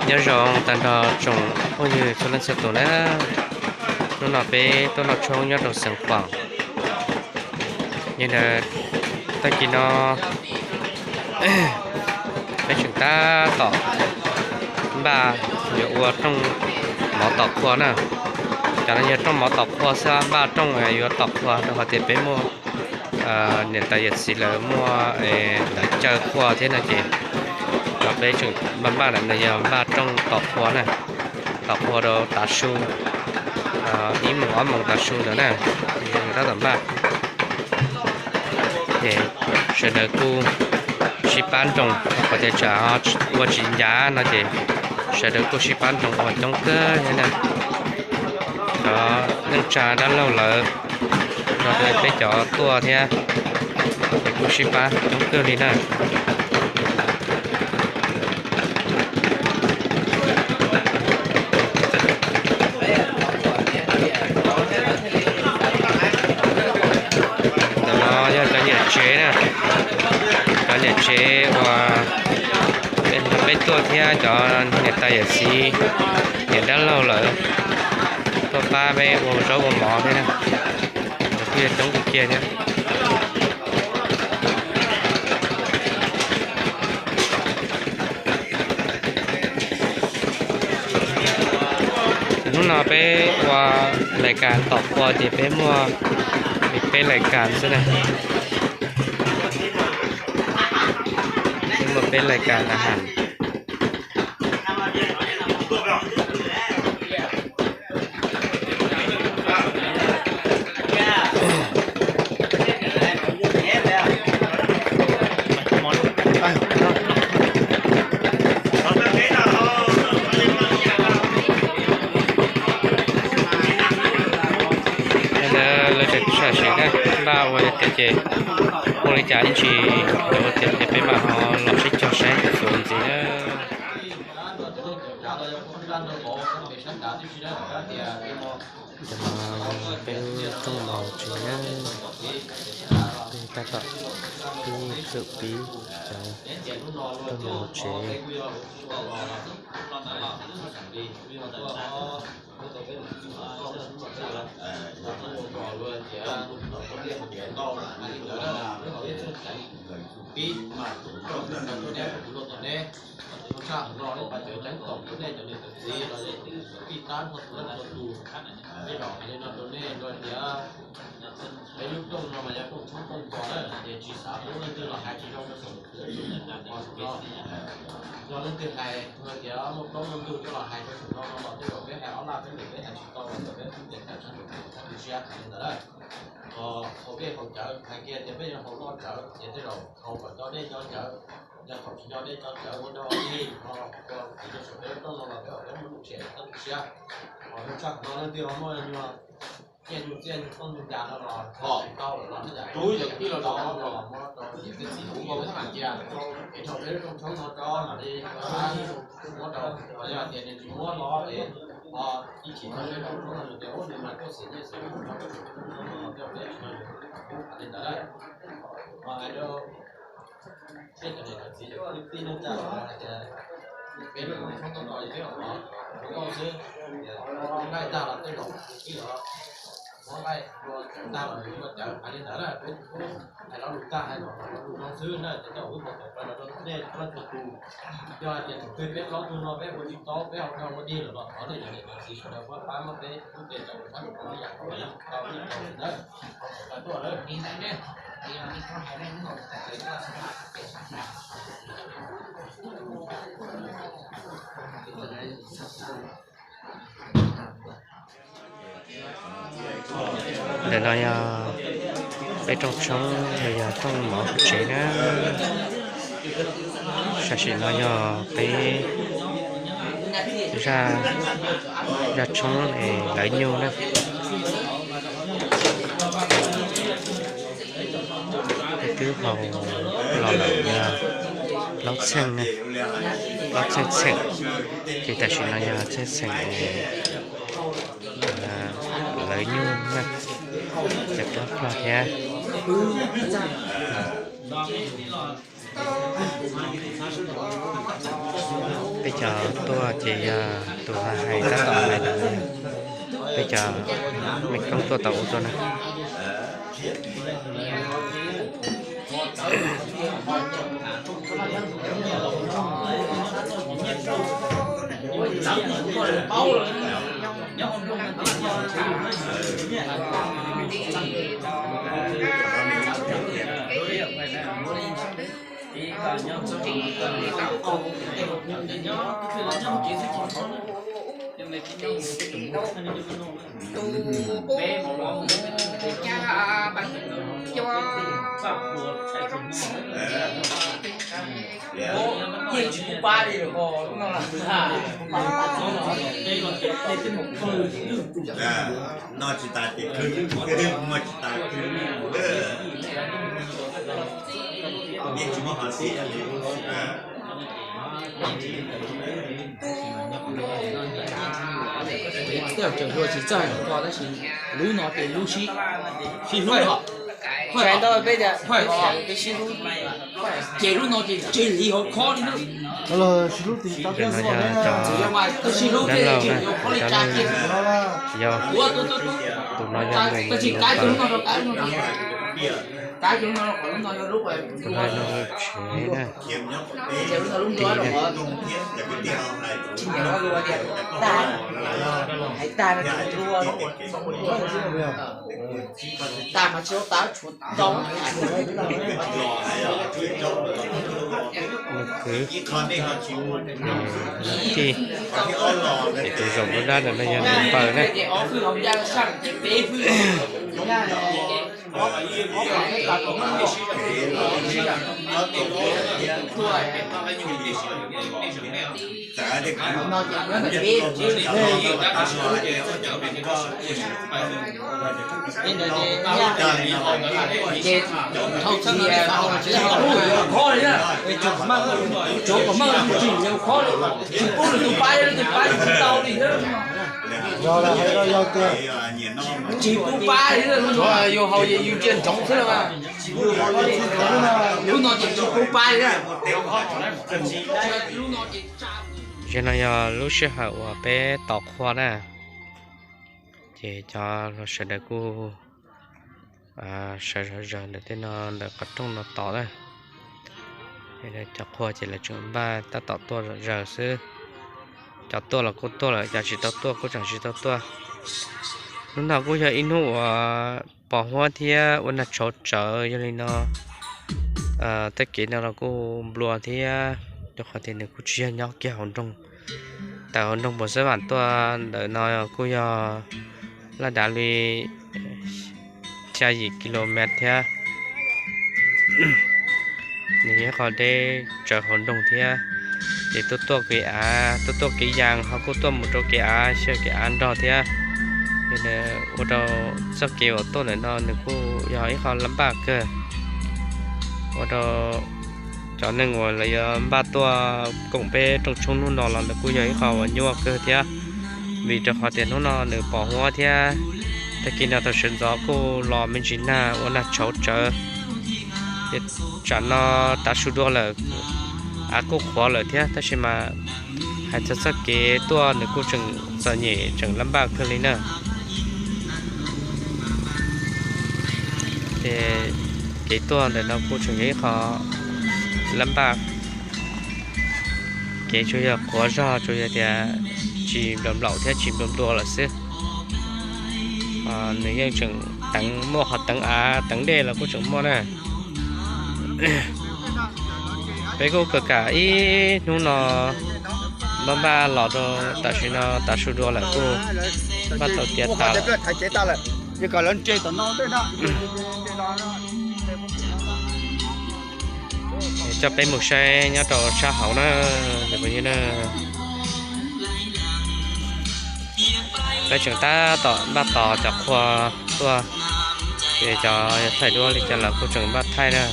Nyob zoo tag nrho tsoom phooj ywg txhua leej txhua tus na, hnub no peb tuaj noj tshoob nyob rau Xeev Khuam. Yog ntawd tag kis no peb tseem tab tom npaj yuav ua rooj mov tom qhua na. Cov no yog rooj mov tom qhua xwb, npaj rooj yuav tom qhua rau qhov tias peb muaj niam tais yawm txiv lawv muaj lawv caw qhua thiab no ces, no peb tseem npaj npaj ntawm no yog npaj rooj tom qhua na, tom qhua rau tav su, ib moos ob moos tav su ntawd na, tab tom npaj. Ces sawv daws kuj sib pab nroos, qhov tias tsam ua tsis ncav no ces sawv daws kuj sib pab nroos ua coob kawg thiab na. Cov neej tsa dab laug lawv nrog rau peb cov tuaj thiab, ces kuj sib pab coob kawg li na. Ntawm no yog cov niam tsev na, cov niam tsev uas peb tuaj thiab cov niam tais yawm txiv, niam dab laug lawv tuaj pab peb ua zaub ua mov thiab na, kuj yog coob kawg kiag thiab. Hnub no peb ua lais kas tom qhua ces peb muaj li peb lais kas xwb na. Peb muaj peb lais kas na has. Ntawd lawv tseem sam sim na, npaj ua tiav ces ua li cas ib ntsis yuav ua tiav ces peb mam ho los sib cog saib txuas ntxiv na. Cov no peb lub rooj mov hauv tsev na, peb tab tom pib khawm pib cov rooj mov hauv tsev. Peb txhaj hauv no peb cov ceeb toom rau nej cov niam cov txiv los yog tij tab nrho tus leej txhua tus, peb los hais li no rau nej tias peb lub rooj no mas yog rooj tshoob rooj kos na, ces tsis xav pub leej twg los hais tsis zoo rau saum no. Yog leej twg hais tias muaj plaub muaj ntug coj los hais rau saum no no los tej zaum peb hais ob laj peb lwm peb hais tsis tau los tej zaum peb txhub tes tawm sab nraum no txhob tu siab hais li ntawd na. Haus dej haus cawv hais kiag tias peb yuav haus noj cawv ces tej zaum haus kom nco dej nco cawv. Yog thaum tsis nco dej nco cawv ua dog ua dig ho ua txiv rau saum peb lub rooj no los peb peb muaj lub tsev txhob tu siab. Ho lub tshaj no leej twg ho muaj nyuag nyiaj nyuag txiaj nyuag tooj nyuag ncas no los tsis tau lawm los nej yam tub yawm tij los rau no los muab rau niam tij txiv kuv nkaus tab mam cia es rau peb lub rooj tshoob no rau mam li muab rau. Ho yog tias nws tsis muab los es ho ib chim no peb lub rooj tshoob no nws tias ub nws mas tuaj xeem nyiaj xeem txiaj rau peb lub rooj tshoob no los tej zaum peb tsis tau yus li ntawd. Ho hais rau peb cov niam cov txiv cov kwv tij neej tsa hais tias peb lub rooj tshoob tau tos li peb los ua nkauj xwb, nqaij tag los tej zaum ib los muab nqaij dua, tag los nws muaj cawv hais li ntawd na. Peb kuj hais lo lus tag hais lo lus zoo xwb na, ces tej zaum wb mus tawm plaws los rau nej txhua tus. Yog hais tias thaum twg peb plaub tug no peb ua tsis tau peb haus dog ua dig lawm los thov nej cov niam cov txiv sawv daws pab pab muab peb lub tsev tawm rau sab nraum no ib yam tau ib yam tau ntawd. Tawm tuaj lawm. Ntawm no yog peb rooj tshoob los yog rooj mov hauv tsev na. Tam sim no yog peb zaj, zaj tshoob es lawv nyuj na. Peb twb haus los lawm yog plaub txheej na, plaub txheej txheem, ces tam sim no yog txheej txheem es lawv nyuj na, cov kab plog thiab. Peb cov tuaj ces yog tus hais tab tom hais ntawd, peb cov me koob tuaj tau ua tuaj na. Noj tsis tas ces khwv, muaj tsis tas khwv. Tej zaum tseem hlua tsis txawj hais lus ko tab sis lub no ces lub sib, sib hlub, ces lub no ces tseg li hauv khob li na. Sib hlub thiaj tseg li hauv khob li tsa kiag. Tus no yog tus no rau kav lub no, kav lub no rau qhov lub no yog lub, tus no yog lub tsev na. Tsis nyiam no tias tag, hais tag no tsis lua, tag mas tsis tau tas tshuav ntau. Nws kwv, nws tij, ces tus zaum dub dab ntawm no yog nws npawg na. Tsis pub nws tus pab, nws tus pab tsis tau li. Tsis pub pab li, yus haus ces yus ntsia ntsoov xwb. Lub no ces tsis pub pab li. Zaum no yog lub sij hawm uas peb tos qhua na, ces cov hluas sawv daws kuj sawv zom zaws ntawm tej no ntawm qhov rooj no tos na. Cov qhua ces lawv tseem npaj tab tom tuaj zom zaws xwb. Cov tuaj los kuj tuaj lawm, cov tsis tau tuaj kuj tseem tsis tau tuaj. Hnub no kuj yog ib hnub uas pos huab thiab ua nag tshauv tsawv, yog li no tej kev no los kuj nplua thiab, rau qhov tias nws kuj tsis yog nyob kiag hauv nroog. Tawm hauv nroog Pus Xab Vam tuaj ntawm no kuj yog laj dav li xya yim kilomev thiab. Nws yog ib qho deb tsawv hauv nroog thiab, ces tuaj tuaj kev av, tuaj tuaj kev yas ho kuj tuaj mus rau kev av xyaw kev av nrog thiab. Ces ua rau txoj kev uas tuaj ntawm no nws kuj yog ib qho laj npaj kawg. Ua rau cov neeg uas lawv yuav npaj tuaj koom peb rooj tshoob hnub no los lawv kuj yog ib qho uas nyuaj kawg thiab, vim rau qhov tias hnub no nws pos huab thiab. Tag kis no thaum sawv ntxov kuj los me ntsis nag ua nag tshauv tsawv, ces tsam no tav su dua lawm, av kuj qhuav lawm thiab, tab sis mas hais txog txoj kev tuaj nws kuj tseem txom nyem tseem laj npaj kawg li na. Ces kev tuaj ntawm no kuj tseem yog ib qho laj npaj. Kev tsuas yog qhuav zog, tsuas yog tias tsis nplaum nplaum thiab tsis nplua nplua lawm xwb. Nws yeej tseem teev, muaj qhov teev av teev dej los kuj tseem muaj na. Peb kuj kawm kam ib hnub no, npaj npaj los rau tam sim no tav su dua lawm kuj npaj tau tiav tas lawm. Coj peb mus saib nyob rau sab hauv na, cov phooj ywg na. Peb tseem tab tom npaj tos cov qhua tuaj, ces cov thaij duab li cas los kuj tseem npaj thaij na.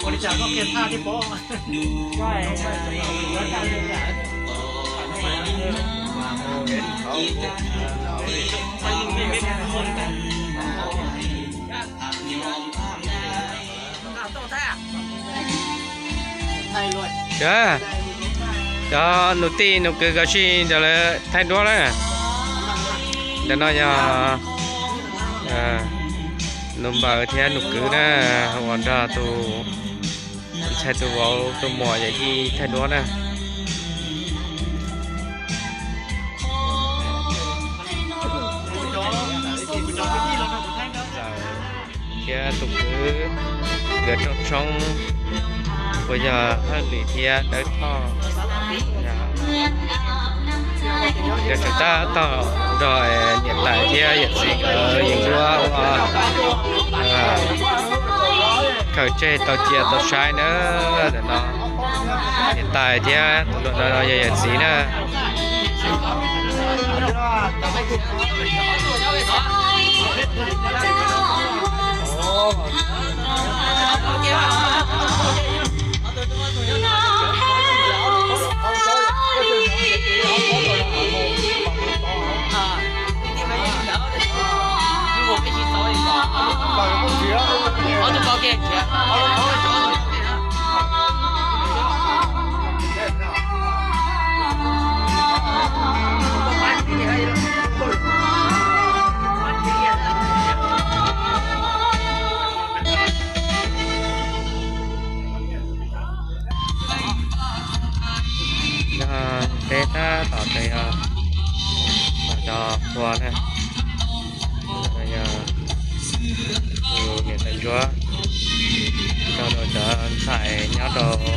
Ua li cas koj qhia thaj thiab pob? Cov, cov nus tij nus kwv kov si ntawd lawv thaij duab na. Ntawm no yog nus npawg thiab nus kwv na, uas nrog tus ntxhais tus vauv tus muam yawm yij thaij duab na. Thiab tus kwv, nkawd rooj tshoob uas yog Hawj Lis thiab Dawb Thoj. Nkawd tseem tab tom nrog niam tais thiab yawm txiv nkawd yees duab ua khaws tseg tau cia tau saib na. Ntawm no niam tais thiab tus hluas ntawd no yog yawm txiv na. Yog teb tab tom tseem yog cov qhua na, yog tus niam tais ntsuab nrog rau cov ntxhais nyob rau no.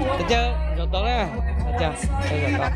Ua cas zaum tau na? Ua cas zaum tau?